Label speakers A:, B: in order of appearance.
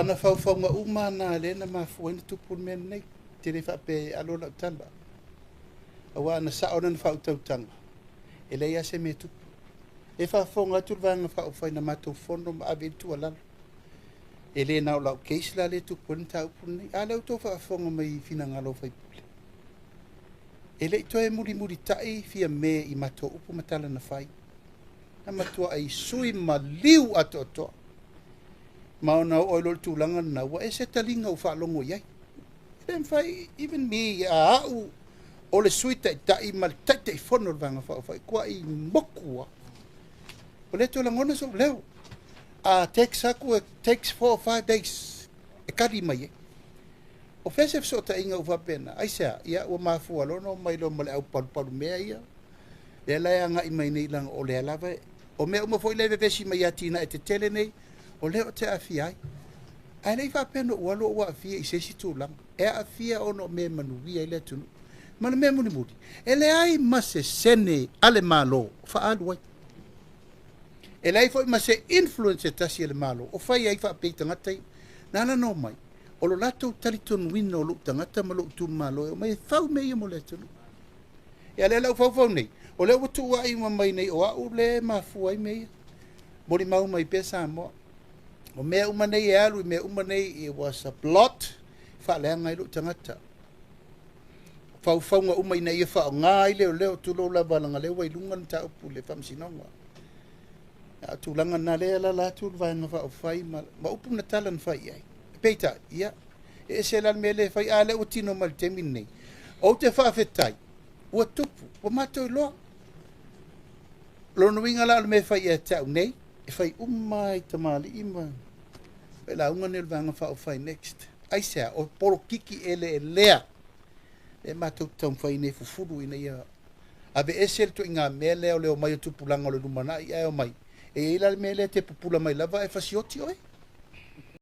A: Ana faufauga uma na lea na mafua ai ona tupu le mea lenei. Ou te le faapea e alo lau tala. Aua ana sao lana faautautaga, e leai lava se mea e tupu. E faafofoga atu le Vaega Faaupufai na matou fono ma ave i ai le tuualalo. E le na o lau case la lea e tupu ai le mataupu lenei. A lea ua outou faafofoga mai i finagalo o sui usufono. E le i toe mulimulitai Fiame i matou upu ma tala na fai. Na matuai sui maliu atoatoa. Ma ona oo ai loa i le tulaga lena, ua ese taliga ua faalogo i ai. E le mafai, even me, a au o le Sui Taitai ma le Taitaifono o le Vaega Faaupufai, tuai moku lava. Ua le toe lagona sou leo. A text atu, it takes 4 or 5 days e tali mai ai. O fea se fesootaiga ua faapena? Aisea? Ia ua mafua loa ona omai loa ma le aupalupalu mea ia. Lea la e agai mai nei leaga o lea lava, o mea uma foi lea e vevesi mai i atinae tetele nei, o lea ou te aafia ai. Ae le i faapea na ou alu ou aafia i se isi tulaga. E aafia ona o mea e manuia ai le atunuu. Ma le mea mulimuli, e leai ma se sene a le Malo o faaalu ai. E leai foi ma se influence e tasi a le Malo o fai ai faapea i tagata ia. Na ala ona omai, o lo latou talitonuina o lou tagata ma lou itumalo e omai e fau mea ia mo le atunuu. Ia lea la ua faufau nei, o lea ua tuuai uma mai nei o au lea e mafua ai mea ia. Molimau mai pea Samoa. O mea uma nei e alu i mea uma nei, it was a plot, faaleaga ai lou tagata. Faufauga uma ina ia faaaoga ai leoleo, tulou lava, leaga lea ua i luga le mataupu i le faamasinoga. A o tulaga na lea e alaala atu le Vaega Faaupufai ma upu na tala na fai i ai. Peitai, ia, e ese la le mea lea e fai, a lea ua tino mai i le taimi lenei. Ou te faafetai, ua tupu, ua matou iloa. Lona uiga la o le mea e fai ia te au nei, e fai uma i tamalii ma failauga nei o le Vaega Faaupufai next. Aisea? O polokiki eleelea lea matou te taumafai nei e fufulu ina ia aveese le ituaiga mea lea o le omai o tupulaga o le lumanai ae omai. E i ai la le mea lea e te pupula mai lava ae fasioti oe.